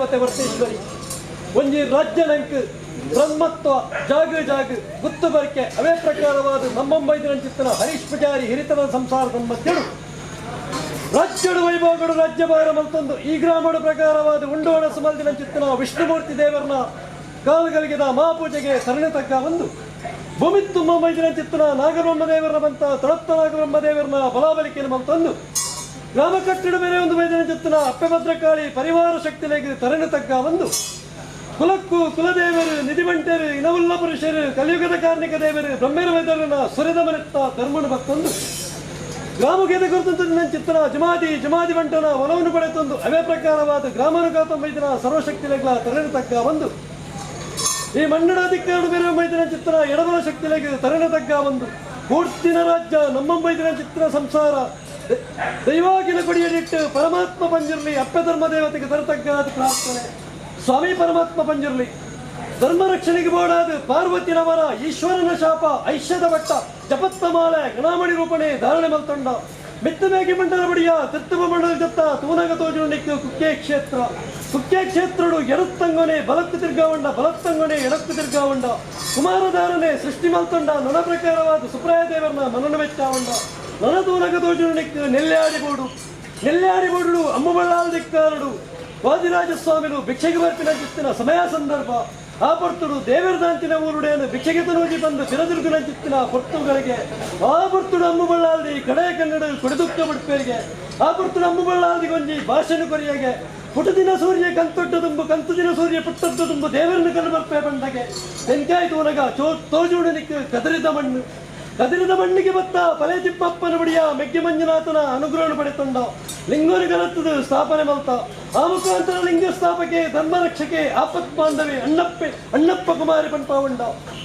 ದೇವತೆ ವರ್ತೇಶ್ವರಿ. ಒಂಜಿ ರಾಜ್ಯನಂಕ್ ಬ್ರಹ್ಮತ್ವ ಜಾಗ ಜಾಗ ಗುತ್ತು ಬರಿಕೆ. ಅವೇ ಪ್ರಕಾರವಾದ ನಮ್ಮಂಬೈದಿನಂಚಿತ್ತನ ಹರೀಶ್ ಪೂಜಾರಿ ಹಿರಿತನ ಸಂಸಾರದ ಮಧ್ಯಡು ರಾಜ್ಯಡು ವೈಭವಗಳು ರಾಜ್ಯಭಾರ ಮಲ್ತೊಂದು ಈ ಗ್ರಾಮಡು ಪ್ರಕಾರವಾದ ಉಂಡು ಒಣಸು ಮಲ್ದಿನಂಚಿತ್ತನ ವಿಷ್ಣುಮೂರ್ತಿ ದೇವರನ ಕಾಲುಗಳಿಗೆದ ಮಹಾಪೂಜೆಗೆ ಸರಣಿ ತಕ್ಕ ಒಂದು ಭೂಮಿ ತುಂಬ ಮೈದಿನಂಚಿತ್ತನ ನಾಗಬ್ರಹ್ಮ ದೇವರನ ಬಂತ ತೊಳತ್ತ ನಾಗಬ್ರಹ್ಮ ದೇವರನ ಬಲಾಬಲಿಕೆಯನ್ನು ಮಲ್ತೊಂದು ಗ್ರಾಮ ಕಟ್ಟಡ ಮೇಲೆ ಒಂದು ಮೈದಿನಂಚಿತ್ತನ ಅಪ್ಪೆ ಭದ್ರಕಾಳಿ ಪರಿವಾರ ಶಕ್ತಿಲೆಗೆ ತರಣಿ ತಗ್ಗ ಒಂದು ಕುಲಕ್ಕೂ ಕುಲದೇವರು, ನಿಧಿಬಂಟರು, ಇನವುಲ್ಲ ಪುರುಷರು, ಕಲಿಯುಗದ ಕಾರ್ಣಿಕ ದೇವರು, ಬ್ರಹ್ಮೇರ ವೈದ್ಯರನ ಸುರಿದ ಮನೆತ್ತ ಧರ್ಮನು ಭಕ್ತೊಂದು ಗ್ರಾಮಕ್ಕೆ ಗುರುತಂತ ಚಿತ್ತನ ಜಮಾದಿ ಜಮಾದಿ ಬಂಟನ ಒಲವನ್ನು ಪಡೆತೊಂದು ಅವೇ ಪ್ರಕಾರವಾದ ಗ್ರಾಮನು ಮೈದಿನ ಸರ್ವಶಕ್ತಿಲೆಗ್ಲ ತರಣಿ ತಗ್ಗ ಒಂದು ಈ ಮಣ್ಣಡ ಅಧಿಕಾರ ಬೇರೆ ಮೈದಿನ ಚಿತ್ತನ ಎಡಬಲ ಶಕ್ತಿಲೆಗೆ ತರಣಿ ತಗ್ಗ ಒಂದು ಪೂರ್ತಿನ ರಾಜ್ಯ ನಮ್ಮ ಮೈದಿನ ಚಿತ್ತನ ಸಂಸಾರ ದೈವಾಗಿನ ಕೊಡಿಯಡಿಟ್ಟು ಪರಮಾತ್ಮ ಪಂಜುರ್ಲಿ ಅಪ್ಪೆ ಧರ್ಮ ದೇವತೆಗೆ ತರತಗ್ಗಾದ ಪ್ರಾರ್ಥನೆ. ಸ್ವಾಮಿ ಪರಮಾತ್ಮ ಪಂಜುರ್ಲಿ ಧರ್ಮ ರಕ್ಷಣೆಗೆ ಬೋಡಾದ ಪಾರ್ವತಿನವರ ಈಶ್ವರನ ಶಾಪ ಐಶ್ಯದ ಭಟ್ಟ ಜಪತ್ತ ಮಾಲೆ ಗಣಾಮಣಿ ರೂಪಣೆ ಧಾರಣೆ ಮಲ್ತೊಂಡ ಮಿತ್ತ ಮೇಗಿ ಮಂಡಲ ಬಡಿಯ ತಿರ್ತುವ ಮಂಡಲ ಜತ್ತ ತೂನಗ ತೋಜುಣಿಕ್ಕು ಕುಕ್ಕೆ ಕ್ಷೇತ್ರ. ಕುಕ್ಕೆ ಕ್ಷೇತ್ರಡು ಎಡತ್ತಂಗೊನೆ ಬಲಕ್ಕು ತಿರ್ಗಾವಂಡ, ಬಲತ್ತಂಗೊನೆ ಎಡಕ್ಕು ತಿರ್ಗಾವಂಡ. ಕುಮಾರಧಾರನೆ ಸೃಷ್ಟಿ ಮಲ್ತೊಂಡ ನನ ಪ್ರಕಾರವಾದ ಸುಪ್ರಾಯ ದೇವರನ ಮನನ ವೆಚ್ಚಾವಂಡ ನನ ತೂನಗ ತೋಜುಣಿಕ್ಕು ನೆಲ್ಯಾಡಿ ಬೋಡು. ನೆಲ್ಯಾಡಿ ಬೋಡು ಅಮ್ಮಬಳ್ಳಾಲ್ ದಿಕ್ಕಾರಡು ವಾದಿರಾಜ ಸ್ವಾಮಿಲು ಭಿಕ್ಷೆಗೆ ಬರ್ಪಿನ ಚಿತ್ತಿನ ಸಮಯ ಸಂದರ್ಭ. ಆ ಪರ್ತುಡು ದೇವರದಾಂತಿನ ಊರುಡೇನು ಭಿಕ್ಷೆಗೆ ತನೋಜಿ ಬಂದು ಚಿರದುರ್ಗನ ಚಿತ್ತಿನ ಪೊರ್ತುಗಳಿಗೆ. ಆ ಪರ್ತುಡು ಅಮ್ಮು ಬಳ್ಳಾಲ್ದಿ ಕಡೆ ಕನ್ನಡ ಕೊಡದುಕ್ಕ ಬಿಡ್ಪೇರಿಗೆ. ಆ ಪರ್ತುಡು ಅಮ್ಮು ಬಳ್ಳಾಲ್ದಿ ಗೊಂಜಿ ಭಾಷೆನು ಕೊರಿಯಗೆ. ಪುಟದಿನ ಸೂರ್ಯ ಕಂತೊಟ್ಟ ತುಂಬು, ಕಂತು ದಿನ ಸೂರ್ಯ ಪುಟ್ಟದ್ದು ತುಂಬು ದೇವರನ್ನು ಕಣ್ಣು ಬರ್ಪೆ ಬಂದಗೆ. ತೆಂಕಾಯಿ ತೂನಗ ಚೋ ತೋಜುಡು ನಿಕ್ಕು ಕದರಿದ ಮಣ್ಣು. ಕದಿರಿದ ಮಣ್ಣಿಗೆ ಬತ್ತ ಪಲೆ ತಿಪ್ಪಪ್ಪನ ಬಡಿಯ ಮೆಗ್ಗಿ ಮಂಜುನಾಥನ ಅನುಗ್ರಹ ಪಡೆತೊಂಡ ಲಿಂಗೋರಿ ಗಲತ್ತದು ಸ್ಥಾಪನೆ ಮಲ್ತ. ಆ ಮುಖಾಂತರ ಲಿಂಗ ಸ್ಥಾಪಕೆ, ಧರ್ಮ ರಕ್ಷಕೆ, ಆಪತ್ ಬಾಂಧವೆ ಅಣ್ಣಪ್ಪೆ ಅಣ್ಣಪ್ಪ ಕುಮಾರಿ ಪಂಪಾವಂಡ.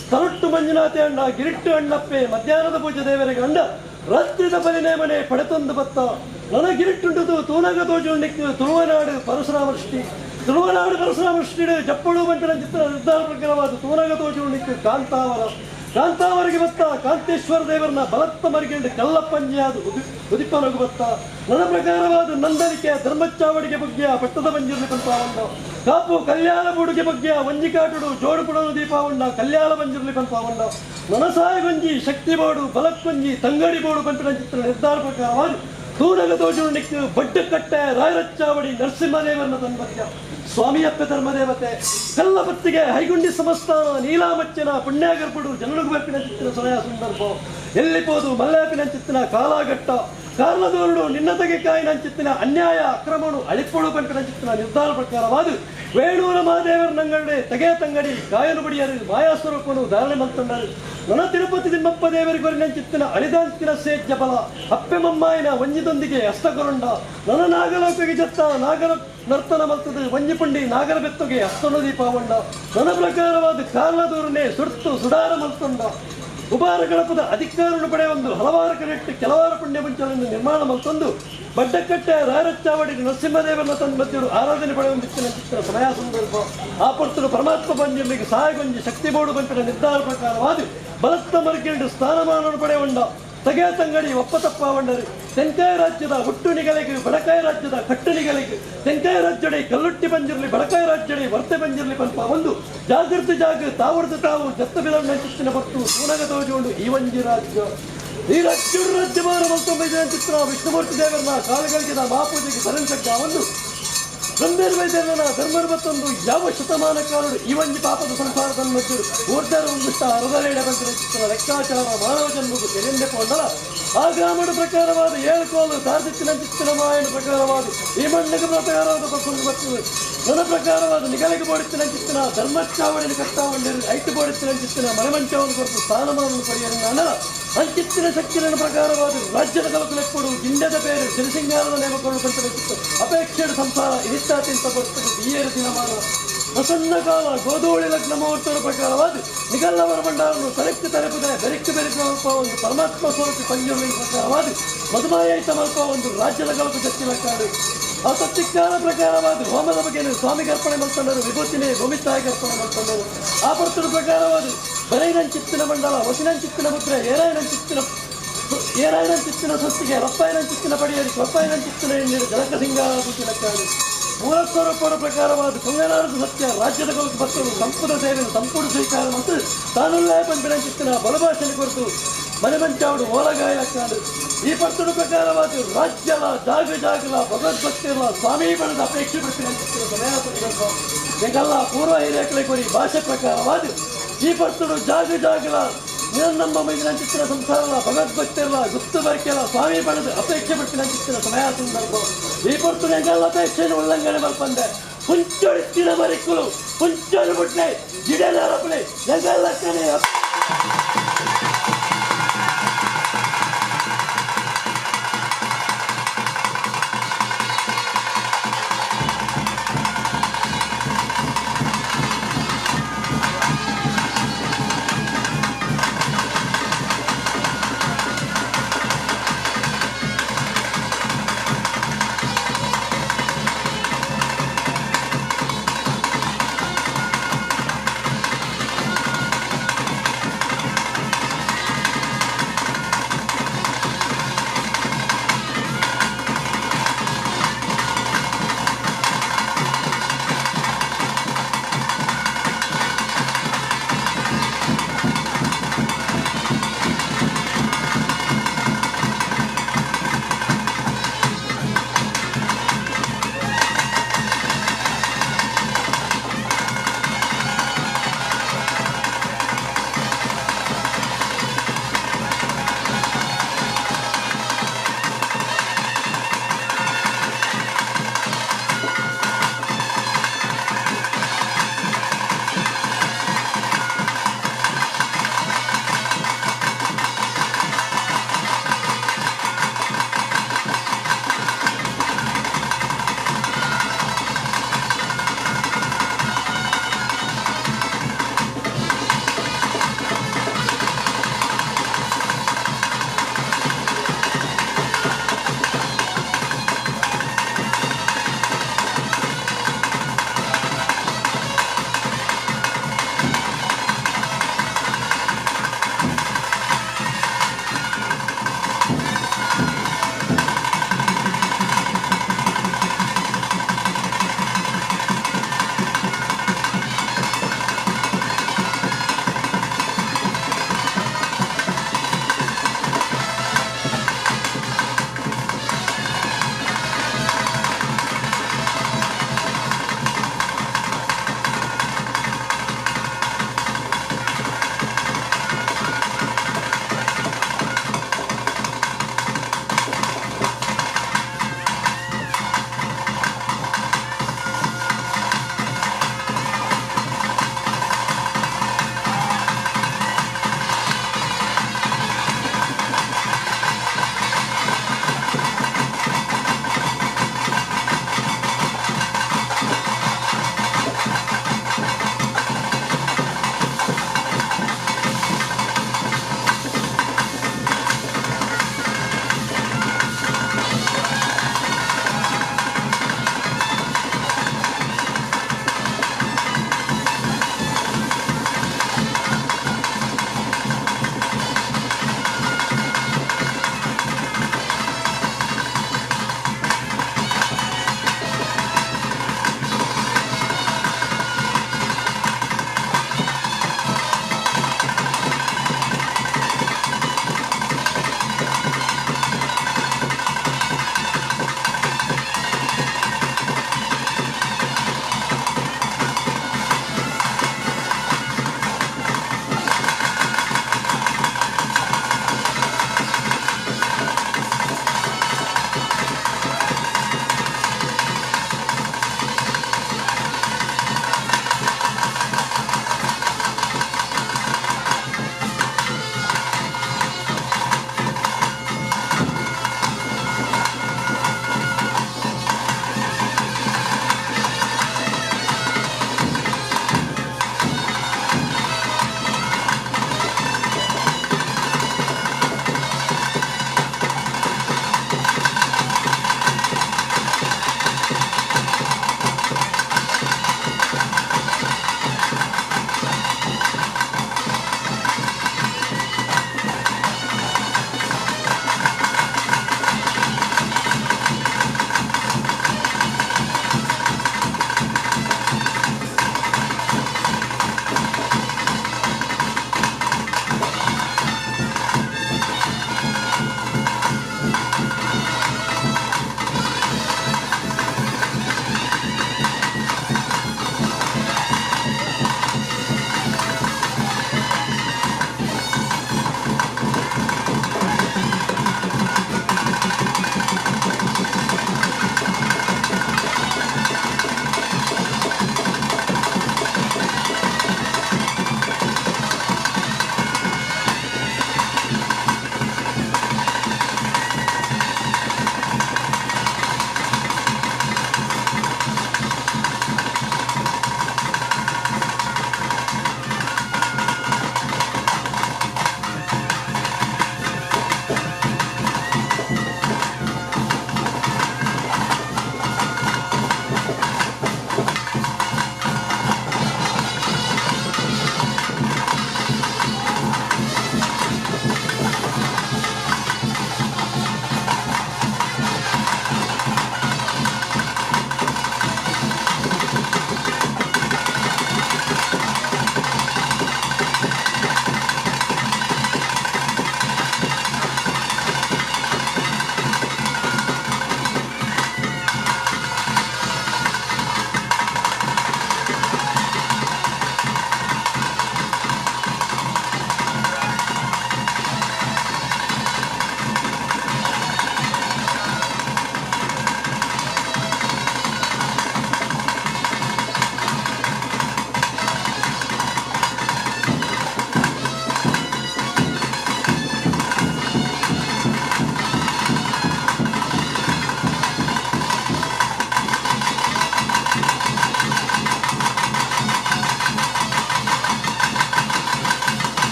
ಸ್ಥಳಟ್ಟು ಮಂಜುನಾಥೆ ಅಣ್ಣ, ಗಿರಿಟ್ಟು ಅಣ್ಣಪ್ಪೆ. ಮಧ್ಯಾಹ್ನದ ಪೂಜೆ ದೇವರಿಗೆ ಅಂಡ ರಾತ್ರಿದ ಬಲಿನೇಮನೆ ಪಡೆತೊಂದು ಬತ್ತ. ನನ ಗಿರಿಟ್ಟುಂಟದು ತೂನಗ ತೋಜುಂಡಿಕ್ಕು ತುಳುವನಾಡು ಪರಶುರಾಮ ಸೃಷ್ಟಿ. ತುಳುವನಾಡು ಪರಶುರಾಮ ಸೃಷ್ಟಿ ಜಪ್ಪಳು ಬಂಟಿನ ಚಿತ್ರ ನಿರ್ಧಾರ ಪ್ರಕಾರವಾದ ತೂನಗ ತೋಜುಂಡಿಕ್ಕು ಕಾಂತಾವರ. ಕಾಂತಾವರಿಗೆ ಬತ್ತ ಕಾಂತೇಶ್ವರ ದೇವರನ್ನ ಬಲತ್ತ ಮರಿಗೆಂಡು ಕಲ್ಲಪ್ಪಂಜಿಯಾದ ಉದಿಪ್ಪನಗು ಬತ್ತ. ನನ್ನ ಪ್ರಕಾರವಾದ ನಂದನಿಕೆ ಧರ್ಮಚಾವಡಿಗೆ ಬಗ್ಗೆಯ ಪಟ್ಟದ ಮಂಜುರ್ಲಿ ಪಂಪಾವಂಡ. ಕಾಪು ಕಲ್ಯಾಣ ಬುಡುಗೆ ಬಗ್ಗೆಯ ವಂಜಿಕಾಟುಡು ಜೋಡುಪುಡನು ದೀಪಾವಂಡ ಕಲ್ಯಾಣ ಮಂಜುರ್ಲಿ ಪಂಪಾವಂಡ. ನನಸಾಯ ಗೊಂಜಿ ಶಕ್ತಿ ಬೋಡು, ಬಲಕ್ಕೊಂಜಿ ತಂಗಡಿ ಬೋಡು ಪಂಪಿನ ಚಿತ್ರ ನಿರ್ಧಾರ ಪ್ರಕಾರವಾಗಿ ತೂನಗ ತೋಜುಣಿಕ್ಕು ಬಡ್ಡಕಟ್ಟೆ ರಾಯರಚ್ಚಾವಡಿ ನರಸಿಂಹದೇವರನ್ನ ತನ್ಮಧ್ಯ ಸ್ವಾಮಿಯಪ್ಪ ಧರ್ಮದೇವತೆ ಕಲ್ಲಬತ್ತಿಗೆ ಹೈಗುಂಡಿ ಸಮಸ್ಥಾನ ನೀಲಾಮಚ್ಚನ ಪುಣ್ಯಾಗರ್ಪುಡು ಜನನುಗು ಬರ್ಪಿನ ಚಿತ್ತಿನ ಸಮಯ ಸಂದರ್ಭ. ಎಲ್ಲಿ ಪೋದು ಮಲ್ಲಾಪಿನ ಚಿತ್ತಿನ ಕಾಲಾಘಟ್ಟ ಕಾರಣದೋರುಡು ನಿನ್ನ ತಗೆ ಕಾಯಿನ ಚಿತ್ತಿನ ಅನ್ಯಾಯ ಅಕ್ರಮಣು ಅಳಿಪೊಳು ಪಂಪಿನ ಚಿತ್ತಿನ ನಿರ್ಧಾರ ಪ್ರಕಾರವಾದ ವೇಣೂರ ಮಹಾದೇವರ ನಂಗಡೆ ತಗೆ ತಂಗಡಿ ಕಾಯನು ಬಡಿಯರು ಮಾಯಾಸ್ವರೂಪನು ಧಾರಣೆ ಮಲ್ತಂಡರು. ನನ ತಿರುಪತಿ ತಿಮ್ಮಪ್ಪ ದೇವರಿಗೆ ಕೊರಿನ ಚಿತ್ತಿನ ಅಳಿದಾಂತಿನ ಸೇಜ್ಯ ಬಲ ಅಪ್ಪೆ ಮಮ್ಮಾಯಿನ ವಂಜಿದೊಂದಿಗೆ ಹಸ್ತಕೊರಂಡ. ನನ ನಾಗಲೋಕಗೆ ಜತ್ತ ನಾಗರ ನರ್ತನ ಮಲ್ತದ ವಂಜಿಪುಂಡಿ ನಾಗರ ಬೆತ್ತುಗೆ ಹಸ್ತನು ದೀಪಾವಂಡ. ನನ್ನ ಪ್ರಕಾರವಾದ ಕಾರಣದೂರನೆ ಸುಡ್ತು ಸುಡಾರ ಮಲ್ತೊಂಡ. ಉಬಾರ ಗಣಪದ ಅಧಿಕಾರವನ್ನು ಪಡೆಯೊಂದು ಹಲವಾರು ಕರೆಕ್ಟ್ ಕೆಲವಾರು ಪುಣ್ಯ ಮಂಚಗಳನ್ನು ನಿರ್ಮಾಣ ಮಲ್ತೊಂದು ಬಡ್ಡಕಟ್ಟೆ ರಾಯರಚ್ಚಾವಡಿ ನರಸಿಂಹದೇವನ ತನ್ನ ಆರಾಧನೆ ಪಡೆಯುವ ಚಿತ್ರ ಚಿತ್ರ ಸಮಯ ಸಂದರ್ಭ. ಆ ಪರ್ತುಡು ಪರಮಾತ್ಮ ಬಂಜುರ್ಲಿಗೆ ಸಹಾಯಗೊಂಜಿ ಶಕ್ತಿ ಬೋಡು ಬಂಪಿನ ನಿರ್ಧಾರ ಪ್ರಕಾರವಾದ ಬಲತ್ತ ಮರ್ಕೆಂಡು ಸ್ಥಾನಮಾನವನ್ನು ಪಡೆಯುವಂಡ ತಗೆ ತಂಗಡಿ ಒಪ್ಪ ತಪ್ಪಾವಂಡರು. ತೆಂಕಾಯ ರಾಜ್ಯದ ಹುಟ್ಟು ನಿಗಲಿಗೆ, ಬಡಕಾಯ ರಾಜ್ಯದ ಕಟ್ಟು ನಿಗಲಿಗೆ, ತೆಂಕಾಯ ರಾಜ್ಯಡೆ ಕಲ್ಲುಟ್ಟಿ ಬಂಜಿರ್ಲಿ, ಬಡಕಾಯ ರಾಜ್ಯಡೆ ವರ್ತೆ ಬಂಜಿರ್ಲಿ ಪಲ್ಪ ಒಂದು ಜಾಗೃತಿ ಜಾಗ ತಾವರ್ದು ತಾವು ಜತ್ತ ಬಿಲಣ್ಣ ಚಿತ್ತಿನ ಪಟ್ಟು ಸೂನಗ ತೋಜುಂಡು ಈ ಒಂಜಿ ರಾಜ್ಯ. ಈ ರಾಜ್ಯ ರಾಜ್ಯಭಾರ ಮಲ್ತೊಂಬೈದಿನ ಚಿತ್ರ ವಿಷ್ಣುಮೂರ್ತಿ ದೇವರನ್ನ ಕಾಲುಗಳಿಗಿದ ಮಹಾಪೂಜೆಗೆ ತರಂತಕ್ಕ ಒಂದು ಬ್ರಹ್ಮೇರ್ ವೈದ್ಯರನ ಧರ್ಮರ ಮತ್ತೊಂದು ಯಾವ ಶತಮಾನ ಕಾಲಡು ಈ ಒಂಜಿ ಪಾಪದ ಸಂಸಾರದ ಮಧ್ಯೆ ಊರ್ಧರ ಒಂದುಷ್ಟ ಅರದಲೇಡ ಬಂದಿನ ಚಿತ್ರ ಲೆಕ್ಕಾಚಾರ ಮಾನವ ಜನ್ಮಗೂ ತೆರೆಂದೆ ಪೋಂಡಲ ಆ ಗ್ರಾಮದ ಪ್ರಕಾರವಾದ ಏಳು ಕೋಲು ತಾರ್ದಿತ್ತಿನ ಚಿತ್ತಿನ ಮಾಯನ ಪ್ರಕಾರವಾದ ಈ ಮಣ್ಣಿಗೆ ಪ್ರಕಾರವಾದ ಪ್ರಸಂಗ ಬರ್ತದೆ. ನನ್ನ ಪ್ರಕಾರವಾದ ನಿಗಲಿಗೆ ಬೋಡಿತ್ತಿನ ಚಿತ್ತಿನ ಧರ್ಮಚಾವಡಿನ ಕಟ್ಟಾವಂಡಿರು ಐಟು ಬೋಡಿತ್ತಿನ ಚಿತ್ತಿನ ಮನೆಮಂಚವನ್ನು ಕೊರತು ಸ್ಥಾನಮಾನವನ್ನು ಪಡೆಯಲು ಅಂಚಿತ್ತಿನ ಶಕ್ತಿನ ಪ್ರಕಾರವಾದ ರಾಜ್ಯದ ಕಲಕುಲೆಪ್ಪಡು ಗಿಂಡದ ಬೇರು ಸಿರಿಸಿಂಗಾರದ ನೇಮಕೊಂಡು ಬಂತ ಚಿತ್ತ ಅಪೇಕ್ಷೆಯ ಸಂಸಾರ ಇನಿತ್ತಾತಿಂತ ಬರ್ತದೆ. ಈಯರು ದಿನಮಾನ ಪ್ರಸನ್ನ ಕಾಲ ಗೋಧೂಳಿ ಲಗ್ನ ಮುಹೂರ್ತದ ಪ್ರಕಾರವಾದ ನಿಗಲ್ಲವರ ಭಂಡಾರನ್ನು ತಲೆಕ್ಕು ತಲೆಪುದೆ ಬೆರಿಕ್ಕು ಬೆರಿಕು ಮಲ್ಪ ಒಂದು ಪರಮಾತ್ಮ ಸ್ವರೂಪಿ ಪಂಜುರ್ಲಿ ಪ್ರಕಾರವಾದ ಮಧುಮಾಯೈತ ಮಲ್ಪ ಒಂದು ರಾಜ್ಯದ ಕಲಕು ಜತ್ತಿಲಕ್ಕಾಡು. ಆ ಸತ್ಯಜ್ಞಾನ ಪ್ರಕಾರವಾದ ಹೋಮದ ಬಗ್ಗೆ ಸ್ವಾಮಿಗೆ ಅರ್ಪಣೆ ಮಲ್ತಂಡರು, ವಿಭೂತಿನೇ ಭೂಮಿ ತಾಯಿಗೆ ಅರ್ಪಣೆ ಮಲ್ತಂಡರು. ಆ ಪರ್ತದ ಪ್ರಕಾರವಾದ ಬರೈನಂಚಿತ್ತಿನ ಮಂಡಲ ವಸಿನಂಚಿತ್ತಿನ ಮುದ್ರೆ ಏರಾಯನಂಚಿತ್ತಿನ ಏರಾಯನಂಚಿತ್ತಿನ ಸೊತ್ತಿಗೆ ರಪ್ಪಾಯನಂಚಿತ್ತಿನ ಪಡಿಯರಿ ಕೊಪ್ಪಾಯನಂಚಿತ್ತಿನ ಎಣ್ಣೀರು ಜಲಕ ಸಿಂಗಾರ ಬುದ್ಧಿಲಕ್ಕಾಡು. ಮೂಲ ಸ್ವರೂಪದ ಪ್ರಕಾರವಾದ ಕೊಂಗನಾಡದ ಸತ್ಯ ರಾಜ್ಯದ ಕೊಲುಕು ಭಕ್ತರು ಸಂಪುಟ ಸೇವೆಯನ್ನು ಸಂಪೂರ್ಣ ಸ್ವೀಕಾರ ಮತ್ತು ತಾನುಲ್ಲೇ ಪನ್ಪಿನಂಚಿತ್ತಿನ ಬಲಭಾಷೆಯನ್ನು ಕೊರತು ಮನೆ ಮಂಚಾವಡು ಓಲಗಾಯ ಕಾಡು. ಈ ಪರ್ತುಡು ಪ್ರಕಾರವಾದ ರಾಜ್ಯಲ ಜಾಗ ಜಾಗಲ ಭಗವದ್ಭಕ್ತಿರಲ ಸ್ವಾಮಿ ಬಣದ ಅಪೇಕ್ಷೆ ಪಟ್ಟಿನಂಚಿತ್ತಿನ ಸಮಯ ಸಂದರ್ಭ. ಎಂಗಲ್ಲ ಪೂರ್ವ ಹಿರಿಯಕಲೆ ಕೊರಿ ಭಾಷೆ ಪ್ರಕಾರವಾದ ಈ ಪರ್ತುಡು ಜಾಗ ಜಾಗಲ ನಿರಂದಮ್ಮ ಮೈದಿನಂಚಿತ್ತಿನ ಸಂಸಾರಲ ಭಗವದ್ಭಕ್ತಿರಲ ಗುಪ್ತ ಬರಿಕೆಲ ಸ್ವಾಮಿ ಬಣದ ಅಪೇಕ್ಷೆ ಪಟ್ಟಿನಂಚಿತ್ತಿನ ಸಮಯ ಸಂದರ್ಭ. ಈ ಪರ್ತುಡು ಎಂಗಲ್ಲ ಅಪೇಕ್ಷೆಯನ್ನು ಉಲ್ಲಂಘನೆ ಮಲ್ಪಂದೆ ಪುಂಚೊಡಿತ್ತಿನ ಮರಿಕ್ಕುಲು ಪುಂಚೊಡು ಬಿಟ್ಲೆ ಜಿಡೆನಾರಪಲೆ ಎಂಗಲ್ಲಕ್ಕನೆ.